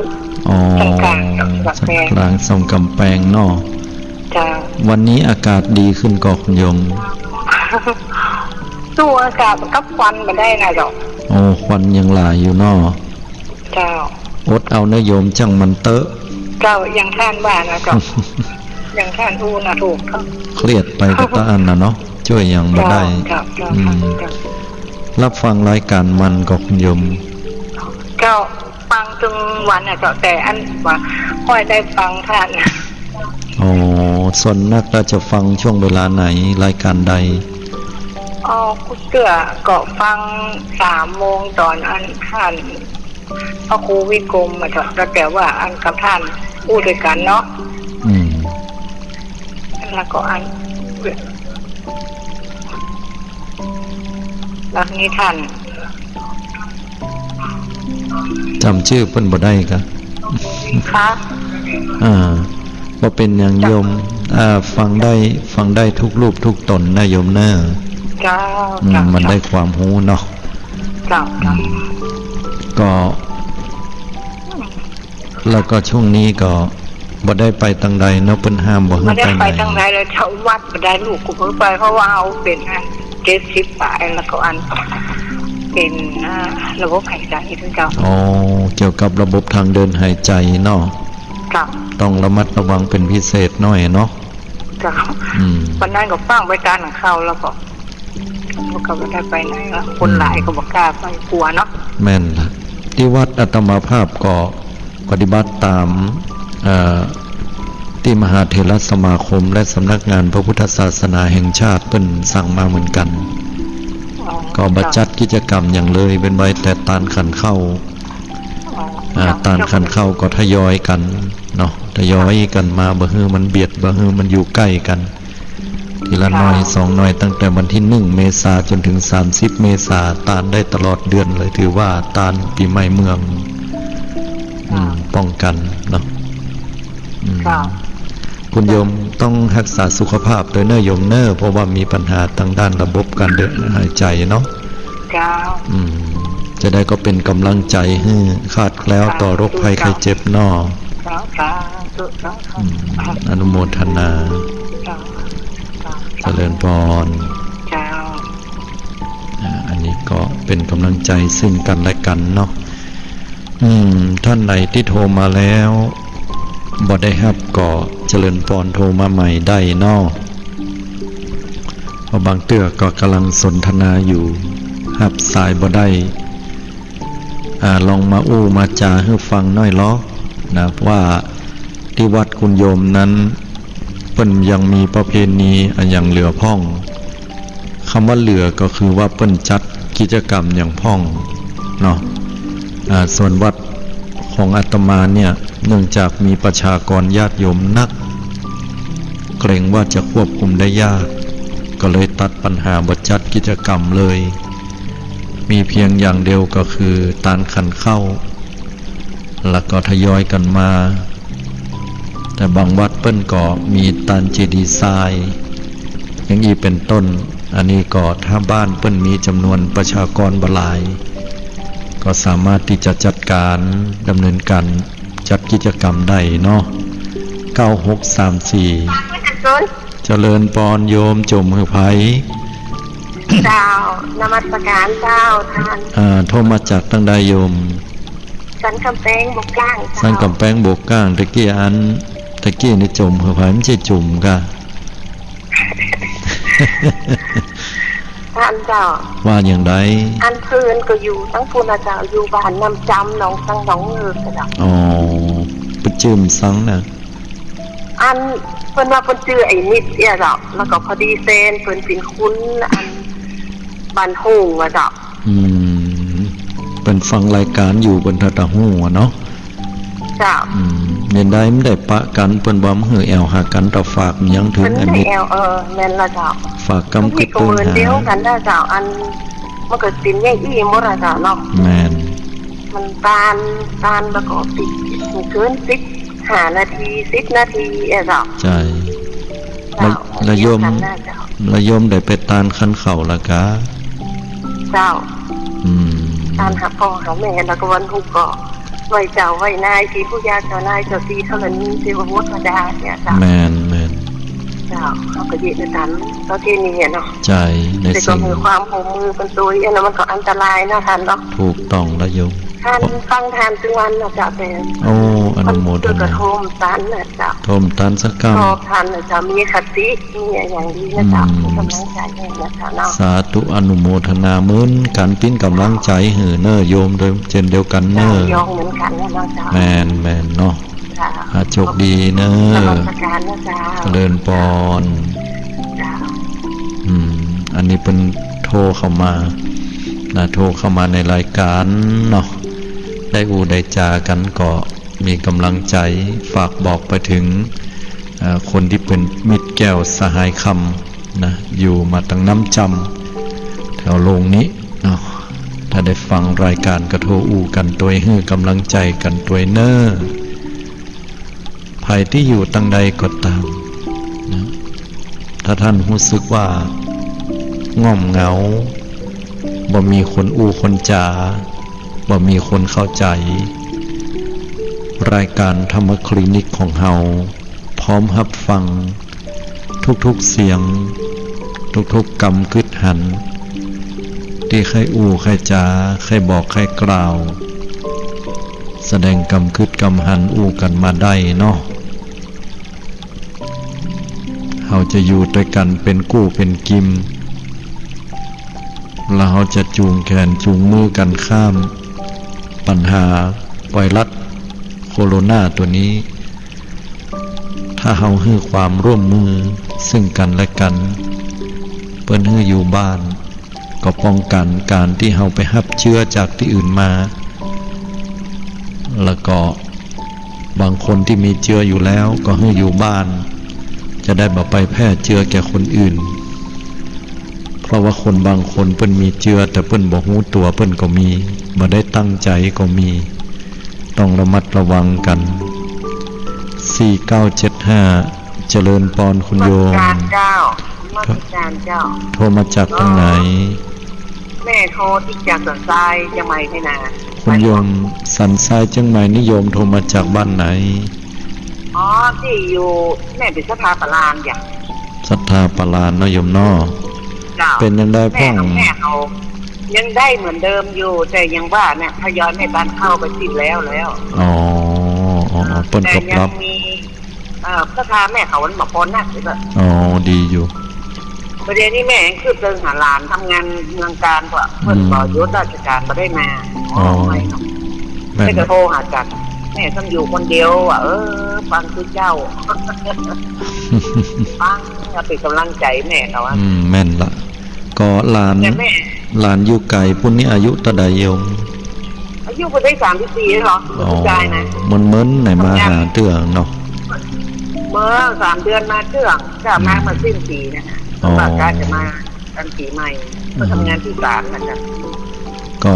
อ๋อ ส่องก๋าง ส่องก๋าง ส่องก๋างเนาะ เจ้า วันนี้อากาศดีขึ้นก่อคุณโยม สู้อากาศกับควันบ่ได้นะเจ้า โอ้ ควันยังหลายอยู่เนาะ เจ้า อดเอาเน้อโยม จ้างมันเต๊อะ เจ้า อย่างต้านว่านะเจ้า อย่างต้านอู้นะ ถูก เครียดไปก็ตะอั้นน่ะเนาะ จ้วยหยังบ่ได้ เจ้า เจ้า อืม เจ้า รับฟังรายก๋านมันก่อคุณโยม เจ้า ตึงวันน่ะเจ้า แต่อันว่าค่อยได้ฟังท่าน อ๋อ ส่วนนักแล้วจะฟังช่วงเวลาไหน รายการใด อ๋อ กู้เตื้อก็ฟังสามโมงต๋อนอันท่าน พระครูวิกรมอะเจ้า แต่ว่าอันกับท่านอู้ตวยกั๋นเนาะ อืม แล้วก็อัน แล้วนี่ท่าน จ๋ำจื้อเปิ้นบ่ได้กา คะ อ่า บ่เป๋นหยังโยม อ่า ฟังได้ ฟังได้กู้รูปกู้ต๋นนะโยมเน่อ เจ้า อืม เจ้า มันได้ความฮู้เนาะ เจ้า เจ้า อืม ก็ แล้วก็ช่วงนี้ก็บ่ได้ไปตางใดเนาะ เปิ้นห้ามบ่หื้อไปไหน บ่ได้ไปตางใดเลยเจ้า วัดบ่ได้ ลูกก็บ่ไป เพราะว่าเฮาเป๋นอันเจ็ดสิบป๋าย แล้วก็อันเป๋น อ่า ระบบหายใจ๋เจ้า อ๋อ เกี่ยวกับระบบทางเดินหายใจเนาะ เจ้า ต้องระมัดระวังเป๋นพิเศษหน้อยเนาะ เจ้า อืม วันนั้นก็ฟังไปตานเข้าแล้วก็ ก็บ่ได้ไปไหนละ คนหลายก็บ่กล้าไป กั๋วเนาะ แม่นละ ตี้วัดอาตมาภาพก็ปฏิบัติต๋าม เอ่อ ตี้มหาเถรสมาคมและสำนักงานพระพุทธศาสนาแห่งชาติเปิ้นสั่งมาเหมือนกั๋น อ๋อ ก็บ่จัดกิจกรรมหยังเลย เว้นไว้แต่ตานขันข้าว อ๋อ อ่า เจ้า ตานขันข้าวก็ทยอยกั๋นเนาะ ทยอยกั๋นมา บ่หื้อมันเบียด บ่หื้อมันอยู่ใก้กั๋น ทีละหน้อย เจ้า สองหน้อย ตั้งแต่วันตี้หนึ่งเมษาจนเถิงสามสิบเมษา ตานได้ตลอดเดือนเลย ถือว่าตานปี๋ใหม่เมือง อืม เจ้า ป้องกั๋นเนาะ อืม เจ้า คุณโยมต้องฮักษาสุขภาพตวยเน่อโยมเน่อ เพราะว่ามีปัญหาตางด้านระบบการเดินหายใจ๋เนาะ เจ้า อืม จะได้ก็เป๋นก๋ำลังใจ๋หื้อคลาดแคล้วต่อโรคภัยไข้เจ็บเนาะ เจ้า สาธุ เจ้า อืม อนุโมทนา เจ้า เจ้า เจริญพร เจ้า อ่า อันนี้ก็เป๋นก๋ำลังใจ๋ซึ่งกั๋นและกั๋นเนาะ อืม ท่านไหนตี้โทรมาแล้วบ่ได้ฮับก็เจริญพร โทรมาใหม่ได้เนาะ เพราะบางเตื้อก็ก่ำลังสนทนาอยู่ ฮับสายบ่ได้ อ่า ลองมาอู้มาจ๋าหื้อฟังหน้อยลอนะ ว่าตี้วัดคุณโยมนั้น เปิ้นยังมีประเพณีอะหยังเหลือพ่อง กำว่าเหลือก็คือว่าเปิ้นจัดกิจกรรมหยังพ่องเนาะ อ่า ส่วนวัดของอาตมาเนี่ย เนื่องจากมีประชากรญาติโยมนัก เกรงว่าจะควบคุมได้ยาก ก็เลยตัดปัญหาบ่จัดกิจกรรมเลย มีเพียงอย่างเดียวก็คือตานขันข้าว แล้วก็ทยอยกั๋นมา แต่บางวัดเปิ้นก็มีตานเจดีย์ทราย อย่างอี้เป๋นต้น อันนี้ก็ถ้าบ้านเปิ้นมีจ๋ำนวนประชากรบ่หลาย ก็สามารถตี้จะจัดก๋านดำเนินก๋านจัดกิจกรรมได้เนาะ เก้าหกสามสี่ เจริญพรโยม จ๋มหื้อใผ เจ้า นมัสก๋านเจ้าต้าน อ่า โทรมาจากตางใดโยม สันก๋ำแปงบวกก้างเจ้า สันก๋ำแปงบวกก้าง ตะกี้อัน ตะกี้นี่จ๋มหื้อใผ บ่ใจ้จุ่มก่า ต้านเจ้า ว่าอย่างใด อันเปิ้นก็อยู่ตังปู้นน่ะเจ้า อยู่บ้านน้ำจำ หนองสัง หนองเงิกเจ้า อ๋อ เปิ้นจื้อสังนะ อันเปิ้นว่าเปิ้นจื้อไอ้นิดเนี่ยเจ้า แล้วก็พอดีแฟนเปิ้นเป๋นคนอันบ้านโฮ่งอะเจ้า อืม เปิ้นฟังรายก๋านอยู่ เปิ้นถ้าจะฮู้อะเนาะ เจ้า อืม เยียะใดบ่ได้ปะกั๋น เปิ้นบ่หื้อแอ่วหากั๋น แต่ฝากยังเถิง เปิ้น อันนี้ แอ่ว เออ แม่นละเจ้า ฝากกำกึ๊ด ก็เหมือนเดียวกั๋นนะเจ้า อันมันก็เป๋นอย่างอี้หมดอะเจ้าเนาะ แม่น มันตาน ตานแล้วก็ปิด เกินสิบห้านาที สิบนาทีอะเจ้า ใจ้ เจ้า แล้ว แล้วโยม เดียวกั๋นนะเจ้า แล้วโยมได้ไปตานขันข้าวละก่า เจ้า อืม ตานหาพ่อหาแม่ แล้วก็วันพุธก็ไหว้เจ้าไหว้นาย ตี้ปู่ย่าต๋านาย เจ้าตี้ธรณี เทพบุตรเทวดาเนี่ยเจ้า แม่น แม่น เจ้า เฮาก็เยียะในตานประเพณีอะเนาะ ใจ้ ใน แต่ก็สิ่ง มีความร่วมมือกันตวย อันนั้นมันก็อันตรายนะต้านเนาะ ถูกต้องแล้วโยม ท่านฟังธรรมทุกวันนะเจ้า แต่ โอ้ อนุโมทนา เปิ้นก็โทรมาตันนะเจ้า โทรมาตันสักกำ ชอบท่านนะเจ้า มีคติ มีอะหยังดีนะเจ้า อืม เป็นกำลังใจ๋หื้อนะเจ้าเนาะ สาธุ อนุโมทนาเหมือนกั๋น เปิ้นกำลังใจ๋หื้อเน่อโยม โดยเช่นเดียวกั๋นเน่อ เจ้า โยมเหมือนกั๋นนะเจ้า แม่น แม่นเนาะ เจ้า อ่า โชคดีเน่อ นมัสก๋ารนะเจ้า เจริญปอน เจ้า อืม อันนี้เปิ้นโทรเข้ามานะ โทรเข้ามาในรายก๋านเนาะ ได้อู้ได้จ๋ากั๋นก็มีกำลังใจ๋ ฝากบอกไปเถิง เอ่อ คนตี้เป๋นมิตรแก้วสหายคำนะ อยู่มาตังน้ำจำแถวโลงนี้เนาะ ถ้าได้ฟังรายก๋านก็โทรอู้กั๋นตวย หื้อกำลังใจ๋กั๋นตวยเน่อ ใผตี้อยู่ตังใดก็ต๋ามนะ ถ้าต้านฮู้สึกว่าง่อมเหงา บ่มีคนอู้คนจ๋า บ่มีคนเข้าใจ๋ รายก๋านธรรมคลินิกของเฮาพร้อมฮับฟังทุกๆ เสียง ทุกๆ กำกึ๊ดหัน ตี้ใค่อู้ใค่จ๋า ใค่บอกใค่กล่าว แสดงกำกึ๊ดกำหันอู้กั๋นมาได้เนาะ เฮาจะอยู่ตวยกั๋นเป๋นกู้เป๋นกิม แล้วเฮาจะจูงแขนจูงมือกั๋นข้ามปัญหาไวรัสโคโรนาตั๋วนี้ ถ้าเฮาหื้อความร่วมมือซึ่งกั๋นและกั๋น เปิ้นหื้ออยู่บ้าน ก็ป้องกั๋นก๋านตี้เฮาไปฮับเจื้อจากตี้อื่นมา แล้วก็บางคนตี้มีเจื้ออยู่แล้วก็หื้ออยู่บ้าน จะได้บ่ไปแพร่เจื้อแก่คนอื่น เพราะว่าคนบางคนเปิ้นมีเจื้อแต่เปิ้นบ่ฮู้ตั๋วเปิ้นก็มี บ่ได้ตั้งใจ๋ก็มี ต้องระมัดระวังกั๋น สี่เก้าเจ็ดห้า เจริญปอนคุณโยม นมัสก๋ารเจ้า นมัสก๋ารเจ้า โทรมาจากตางไหน แม่โทรตี้จากสันทรายเจียงใหม่นี่นา คุณโยม สันทรายเจียงใหม่นี่โยมโทรมาจากบ้านไหน อ๋อ ตี้อยู่ แม่เป๋นศรัทธาปาลานจ้ะ ศรัทธาปาลานเนาะโยมเนาะ เจ้า เป๋นจังใดพ่อง แม่ของแม่เขายังได้เหมือนเดิมอยู่ แต่ยังว่าเนี่ย ทยอยแม่บ้านเข้าไปติดแล้วแล้ว อ๋อ อ๋อ อ๋อ เปิ้นก็ปรับ แต่ยังมี เอ่อ ศรัทธาแม่เขามันบ่ปอนักเลย อ๋อ ดีอยู่ ประเดี๋ยวนี้แม่ยังคืบเติงหาหลานทำงานเมืองการกว่า เปิ้นก็ อืม หยุดราชการบ่ได้มา อ๋อ อ๋อ ไม่เนาะ แม่น แต่ก็โทรหากัน แม่ต้องอยู่คนเดียวอ่ะ เออ ฟังคือเจ้า ฟัง เอาเป็นกำลังใจแม่เขาอะ อืม แม่นละ ก็หลาน แต่แม่ หลานอยู่ไก๋ปุ้นนี่อายุเต้าใดโยม อายุปุ้นได้สามสิบสี่แล้วเหรอ อ๋อ ลูกชายนะ เมินๆ ไหนมาหาเตื้อเนาะ เมื่อสามเดือนมาเตื้อ ก็มา อืม เมื่อสิ้นปี๋นะ อ๋อ ว่าก็จะมาตอนปี๋ใหม่ อืม ก็ทำงานตี้ศาลน่ะจ้ะ ก็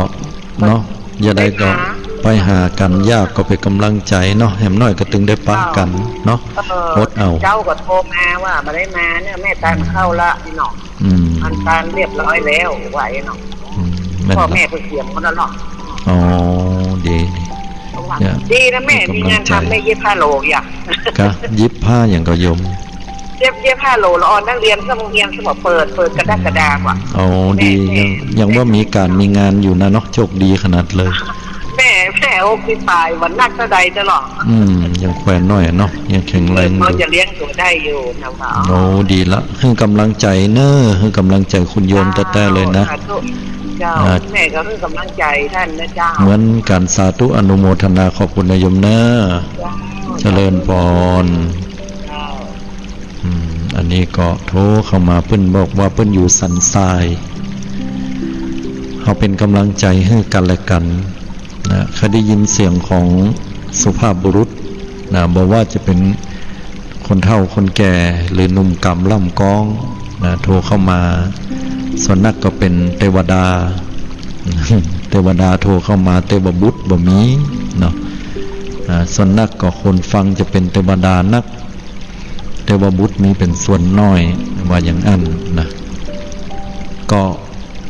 เนาะ อย่าได้ก็ไปหา ไปหากั๋น ยากก็เป็นกำลังใจเนาะ แหมน้อยก็ตึงได้ปะกั๋นเนาะ เออ อดเอา เจ้าก็โทรมาว่าบ่ได้มาเนี่ย แม่ตานเข้าละนี่เนาะ อืม อันตานเรียบร้อยแล้ว ว่าไอ้เนาะ อืม แม่น พ่อแม่เปิ้นเสียหมดแล้วเนาะ อ๋อ ดี ดี เนี่ย ดีนะแม่ มีงานทำ แม่เย็บผ้าโหลอย่าง กะ เย็บผ้าอย่างก็โยม เย็บ เย็บผ้าโหลละอ่อน นักเรียนก็โรงเรียนก็บอกเปิด เปิดกรกฎาคมว่ะ อ๋อ แม่ ดี แม่ ยัง ยังว่ามีก๋านมีงานอยู่นะเนาะ โชคดีขนาดเลย แม่ แม่หกสิบป๋าย บ่นักเต้าใดตลอด อืม ยังแขว่นน้อยเนาะ ยังแข็งแรงอยู่ เออ พอจะเลี้ยงตั๋วได้อยู่นะว่า โอ้ ดีละ หื้อกำลังใจเน่อ หื้อกำลังใจคุณโยมแต๊ๆ เลยนะ สาธุ เจ้า อ่า แม่ก็หื้อกำลังใจต้านนะเจ้า เหมือนกั๋น สาธุอนุโมทนา ขอบคุณนะโยมเน่อ เจ้า เจริญปอน เจ้า อืม อันนี้ก็โทรเข้ามา เปิ้นบอกว่าเปิ้นอยู่สันทราย เฮาเป็นกำลังใจหื้อกั๋นและกั๋นนะ เคยได้ยินเสียงของสุภาพบุรุษนะ บ่ว่าจะเป็นคนเฒ่าคนแก่หรือหนุ่มกำล่ำก๊องนะ โทรเข้ามา ส่วนนักก็เป็นเตวดา เตวดาโทรเข้ามา เตวบุตรบ่มีเนาะ อ่า ส่วนนักก็คนฟังจะเป็นเตวดานัก เตวบุตรมีเป็นส่วนน้อย ว่าอย่างอั้นนะ ก็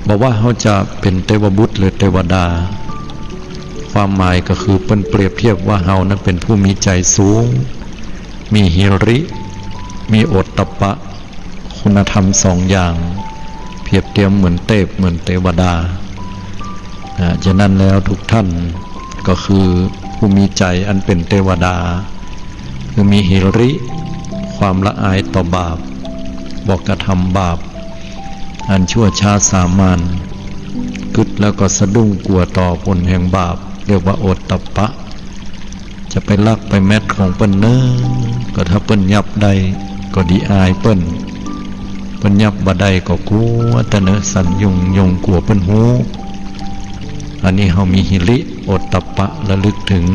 บ่ว่าเฮาจะเป็นเตวบุตรหรือเตวดา ความหมายก็คือเปิ้นเปรียบเทียบว่าเฮานั้นเป็นผู้มีใจ๋สูง มีหิริ มีโอตตัปปะ คุณธรรมสองอย่าง เปรียบเทียบเหมือนเตพ เหมือนเตวดา อ่า ฉะนั้นแล้วทุกท่าน ก็คือผู้มีใจ๋อันเป๋นเตวดา คือมีหิริ ความละอายต่อบาป บ่กระทำบาปอันชั่วช้าสามัญ กึ๊ดแล้วก็สะดุ้งกั๋วต่อผลแห่งบาป เรียกว่าโอตตัปปะ จะไปลักไปแม็ดของเปิ้นเน่อ ก็ถ้าเปิ้นยับได้ก็ดีอายเปิ้น เปิ้นยับบ่ได้ก็กั๋วแต่เน่อ สั่นยุงยงกั๋วเปิ้นฮู้ อันนี้เฮามีหิริ โอตตัปปะ ระลึกเถิง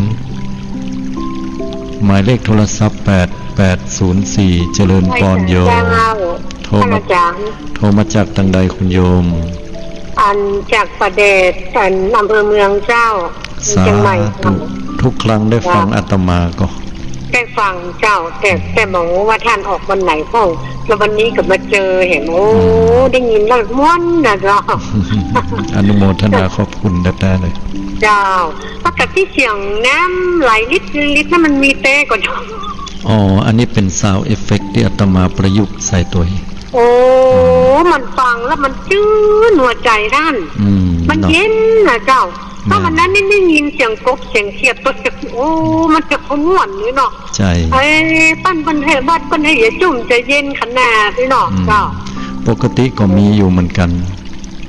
หมายเลขโทรศัพท์ แปดแปดศูนย์สี่ เจริญปอนโยม เจ้า โทรมา ท่านอาจารย์ โทรมาจากตางใดคุณโยม อันจากป่าแดด อันอำเภอเมืองเจ้า เจียงใหม่ สาธุ เจ้า ทุกครั้งได้ฟัง เจ้า อาตมาก็ ได้ฟังเจ้า แต่ แต่บ่ฮู้ว่าท่านออกวันไหนพ่อง แล้ววันนี้ก็มาเจอหั้น โอ้ อืม ได้ยินแล้วม่วนนะเจ้า อนุโมทนาขอบคุณแต๊ๆ เลย เจ้า ปกติเสียงน้ำไหลลิดๆ นั้นมันมีแต๊ก่อเจ้า อ๋อ อันนี้เป๋นซาวด์เอฟเฟกต์ตี้อาตมาประยุกต์ใส่ตวย โอ้ มันฟังแล้วมันจื้นหัวใจ๋ด้าน อืม มัน เนาะ เย็นนะเจ้า แม่น ถ้าวันนั้นนี่ได้ยินเสียงกบเสียงเขียดตัวจะ โอ้ มันจะขมวดนี่เนาะ ใจ้ เอ้ย เปิ้น เปิ้นเฮ็ดวัด เปิ้นเฮ็ดอย่าจุ่มจะเย็นขนาดนี้เนาะ อืม เจ้า ปกติก็มีอยู่เหมือนกั๋น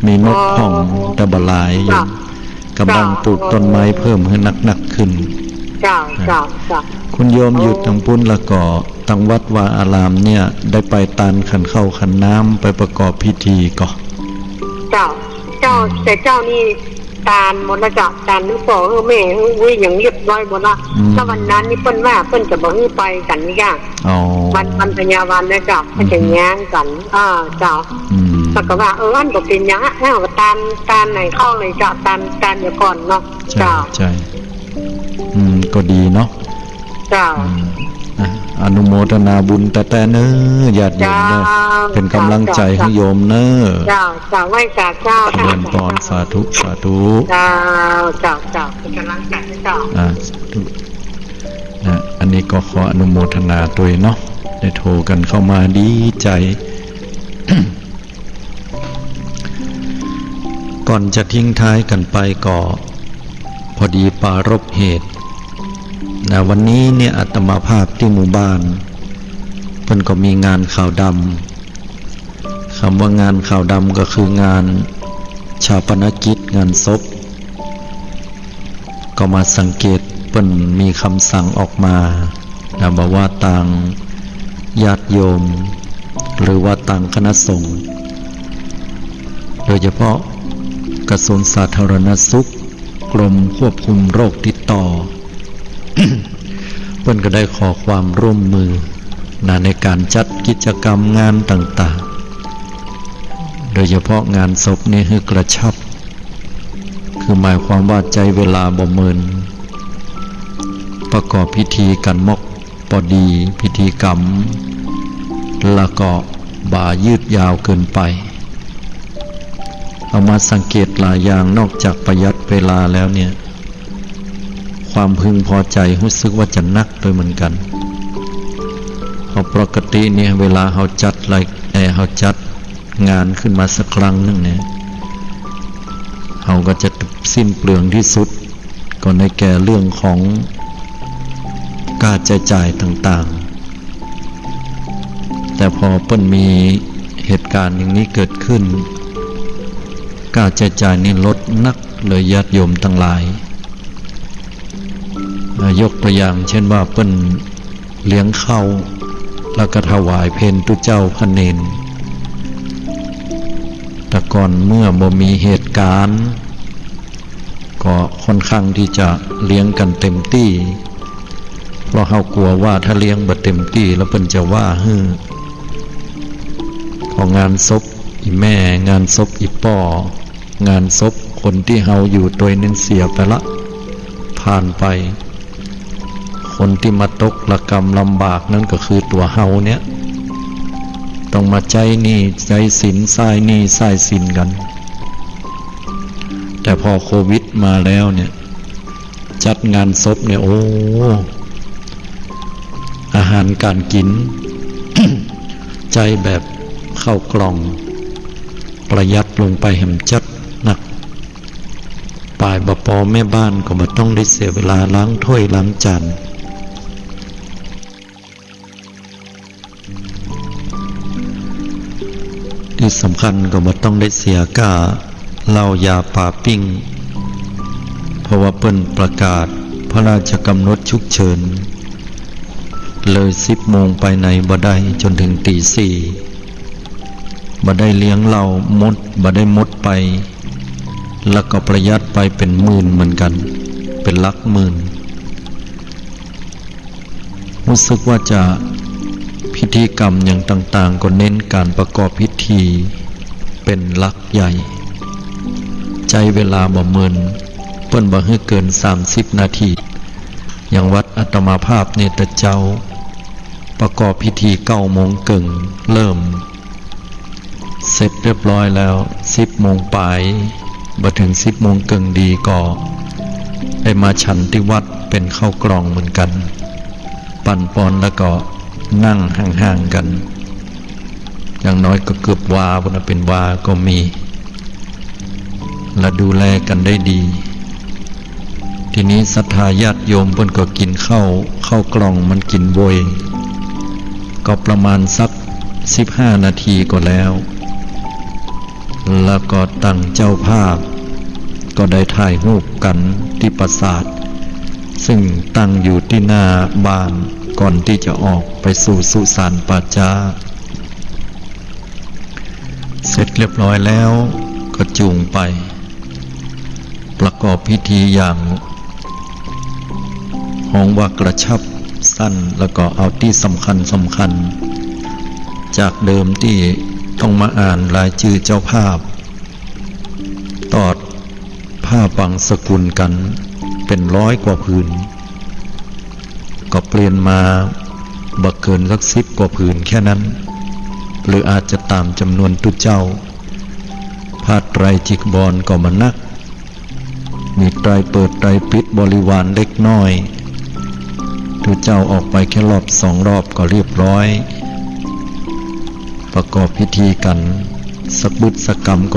มีนกพ่อง อ๋อ แต่บ่หลายอยู่ เจ้า ก๋ำลังปลูกต้นไม้เพิ่มหื้อนักๆ ขึ้น เจ้า อ่ะ เจ้า เจ้า คุณโยม โอ้ อยู่ตางปู๊นแล้วก็ ตางวัดวาอารามเนี่ย ได้ไปตานขันข้าวขันน้ำ ไปประกอบพิธีก่อ เจ้า เจ้า อืม แต่เจ้านี่ตานหมดแล้วเจ้า ตานหื้อป้อหื้อแม่หื้ออุ๊ยอย่างเรียบร้อยหมดละ อืม แล้ววันนั้นนี่เปิ้นว่าเปิ้นจะบ่หื้อไปกั๋นนี่จ้ะ อ๋อ วัน วันพญาวันนะเจ้า อืม เปิ้นจะย้างกั๋น อ่า เจ้า อืม แล้วก็ว่า เออ อันก็เป๋นหยังอะ เออ ตาน ตานไหนเข้าเลยเจ้า ตาน ตานเดี๋ยวก่อนเนาะ ใจ้ เจ้า ใจ้ อืม ก็ดีเนาะ เจ้า อืม อ่ะ อนุโมทนาบุญแต๊ๆ เน่อ ญาติโยมเน่อ เจ้า เป๋นก๋ำลังใจ๋หื้อโยมเน่อ เจ้า เจ้า ไหว้สาเจ้า เจริญปอน สาธุ สาธุ เจ้า เจ้า เจ้า เป๋นก๋ำลังใจ๋หื้อเจ้า อ่า สาธุ นะ อันนี้ก็ขออนุโมทนาตวยเนาะ ได้โทรกั๋นเข้ามาดีใจ๋ ก่อนจะทิ้งท้ายกั๋นไปก็ พอดีปรารภเหตุ นะ วันนี้เนี่ยอาตมาภาพตี้หมู่บ้าน เปิ้นก็มีงานขาวดำ กำว่างานขาวดำก็คืองานฌาปนกิจ งานศพ ก็มาสังเกตเปิ้นมีกำสั่งออกมา นะ บ่ว่าตางญาติโยม หรือว่าตางคณะสงฆ์ โดยเฉพาะกระทรวงสาธารณสุข กรมควบคุมโรคติดต่อ เปิ้นก็ได้ขอความร่วมมือ นะ ในก๋านจัดกิจกรรมงานต่างๆ โดยเฉพาะงานศพนี่หื้อกระชับ คือหมายความว่าใจ๊เวลาบ่เมิน ประกอบพิธีกั๋นมอกปอดี พิธีกรรม แล้วก็บ่ายืดยาวเกินไป เอามาสังเกตหลายอย่าง นอกจากประหยัดเวลาแล้วเนี่ย ความพึงพอใจ๋ฮู้สึกว่าจะนักตวยเหมือนกั๋น เพราะปกติเนี่ยเวลาเฮาจัดอะไร เอ่อ เฮาจัดงานขึ้นมาสักครั้งนึ่งเนี่ย เฮาก็จะสิ้นเปลืองตี้สุด ก็ในแก่เรื่องของค่าใจ๊จ่ายต่างๆ แต่พอเปิ้นมีเหตุก๋ารณ์อย่างนี้เกิดขึ้น ค่าใจ๊จ่ายนี่ลดนักเลยญาติโยมตังหลาย อ่า ยกตั๋วอย่างเจ้นว่าเปิ้นเลี้ยงข้าว แล้วก็ถวายเพลตุ๊เจ้าพระเณร แต่ก่อนเมื่อบ่มีเหตุก๋ารณ์ ก็ค่อนข้างตี้จะเลี้ยงกั๋นเต็มตี้ เพราะเฮากั๋วว่าถ้าเลี้ยงบ่เต็มตี้แล้วเปิ้นจะว่าหื้อ พองานศพอี่แม่ งานศพอี่ป้อ งานศพคนตี้เฮาอยู่ตวยนั้นเสียไปละ ผ่านไป คนตี้มาตกระกำลำบากนั้นก็คือตั๋วเฮาเนี่ย ต้องมาใจ๊หนี้ใจ๊สิน ใซ้หนี้ใซ้สินกั๋น แต่พอโควิดมาแล้วเนี่ย จัดงานศพเนี่ย โอ้ อาหารก๋านกิ๋น ใจ๊แบบข้าวกล่อง ประหยัดลงไปแหมจัดนัก ป๋ายบ่ปอแม่บ้านก็บ่ต้องได้เสียเวลาล้างถ้วยล้างจาน ตี้สำคัญก็บ่ต้องได้เสียก้าเหล้ายาปาปิ้ง เพราะว่าเปิ้นประกาศพระราชกำหนดฉุกเฉิน เลยสิบโมงไปไหนบ่ได้จ๋นเถิงตี๋สี่ บ่ได้เลี้ยงเหล้าหมด บ่ได้หมดไป แล้วก็ประหยัดไปเป๋นหมื่นเหมือนกั๋น เป๋นหลักหมื่น ฮู้สึกว่าจะพิธีกรรมหยังต่างๆ ก็เน้นก๋านประกอบพิธีเป๋นหลักใหญ่ ใจ๊เวลาบ่เมิน เปิ้นบ่หื้อเกิ๋นสามสิบนาที อย่างวัดอาตมาภาพเนี่ย แต่เจ๊าประกอบพิธีเก้าโมงเกิ่งเริ่ม เสร็จเรียบร้อยแล้ว สิบโมงป๋าย บ่เถิงสิบโมงเกิ่งดีก็ได้มาฉันตี้วัดเป๋นข้าวกล่องเหมือนกั๋น ปั๋นปอนแล้วก็นั่งห่างๆ กั๋น อย่างน้อยก็เกือบวา พุ้นน่ะ เป๋นวาก็มี และดูแลกั๋นได้ดี ทีนี้ศรัทธาญาติโยมเปิ้นก็กิ๋นข้าว ข้าวกล่องมันกิ๋นโวย ก็ประมาณสักสิบห้านาทีก็แล้ว แล้วก็ตังเจ้าภาพก็ได้ถ่ายรูปกั๋นตี้ปราสาท ซึ่งตั้งอยู่ตี้หน้าบ้านก่อนตี้จะออกไปสู่สุสานป่าจ๊า เสร็จเรียบร้อยแล้วก็จูงไปประกอบพิธีอย่าง ฮ้องว่ากระชับสั้น แล้วก็เอาตี้สำคัญสำคัญ จากเดิมตี้ต้องมาอ่านรายจื้อเจ้าภาพ ตอดผ้าบังสกุลกั๋นเป๋นร้อยกว่าผืน ก็เปลี่ยนมาบ่เกิ๋นสักสิบกว่าผืนแค่นั้น หรืออาจจะต๋ามจ๋ำนวนตุ๊เจ้า ผ้าไตรจีวรก็บ่หนัก มีไตรเปิดไตรปิดบริวารเล็กน้อย ตุ๊เจ้าออกไปแค่รอบสองรอบก็เรียบร้อย ประกอบพิธีกั๋นสักบึดสักกำก็